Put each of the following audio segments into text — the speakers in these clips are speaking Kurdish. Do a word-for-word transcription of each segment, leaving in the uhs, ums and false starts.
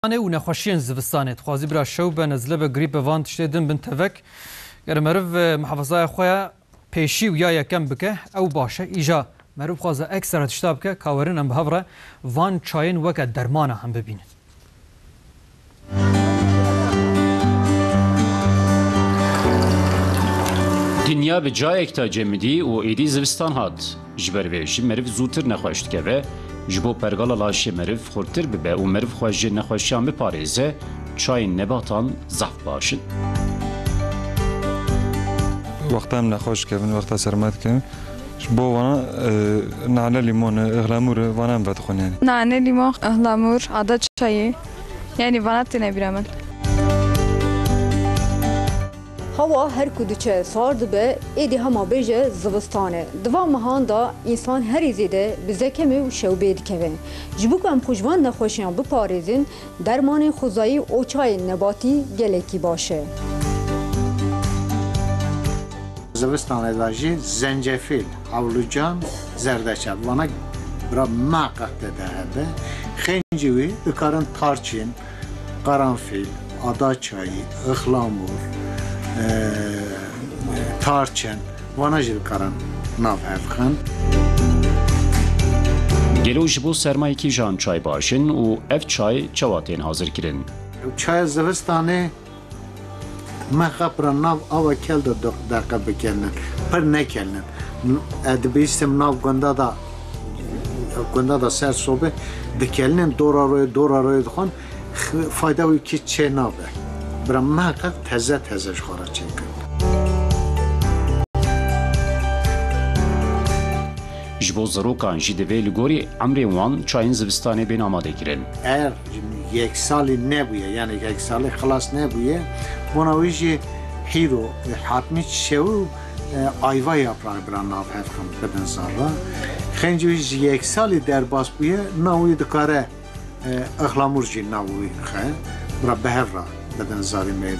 Anê û nexweşiyên zivistanê. Dixwazî bira şew be, nezle be, grîp be, van tiştê din bin tevek. Ger meriv, e, muhafazaya xwe ya pêşî û ya yekem bike, ew baş e. Îja meriv xwaze ekstra tişta bike, ka werin em bi hev re van çayên weke dermana hem bibînin. Dinya bi cayek de cemidî û êdî zivistan hat. Ji ber vê jî meriv zûtir nexweş dikeve. Ji bo pergala laşê meriv xurtir bibe û meriv xwe ji nexweşiyan biparêze, çayên nebatan zaf baş in. Wexta em nexweş dikevin, wexta serma dikevin, ji bo wana, e, nane lîmon e, ixlamûr e, vana em vedixwin yani. Nane, lîmon, ixlamûr, ada çayê. Yani vana têne bîra min. Hewa her ku diçe sar dibe, êdî hema bêje zivistan e. Di van mehan de însan herî zêde bi zekemê û şewbê dikeve. Ji bo ku em xwe ji van nexweşiyan biparêzin, dermanên xwezayî û çayên nebatî gelekî baş e. Zivistanê de jî zencefîl, hewlûcan, zerdeçal, vana bira meqeq tê de hebe. Xêncî wî dikarin tarçîn, qaranfîl, adaçayî, ixlamûr, e, tarçin, vana jî dikarin nav hev xin. Gelo ji bo sermayê kîjan çay baş in û ev çay çawa tên hazirkirin? Çaya zivistanê me xapira nav ava kel de du deqe bikelnin, pir nekelnin. E, dibihîstim nav gunda da, gunda da ser sobê dikelnin, dora royê, dora royê dixwin, x-, fayda wî kî çê nabe. Bira meheqeq teze teze ji xwe re çêkin. Ji bo zarokan jî divê li gorî emrên wan çayên zivistanê bên amadekirin. Eger yeksalî nebûye, yani yeksalî xilas nebûye, bona wî jî hîro, e, hatmî şew, e, ayva yaprağı bira nav hev xin bidin zara. Xêncî wî ji yeksalî derbas bûye, na wî dikare, e, ixlamûr jî nav wî xe, bira bi hev re bidin zarê me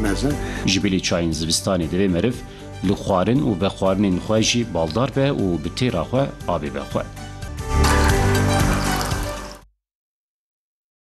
mezin. Ji bilî çayên zivistanê divê meriv li xwarin û vexwarinên xwe jî baldar be û bi têra xwe avê be xwe.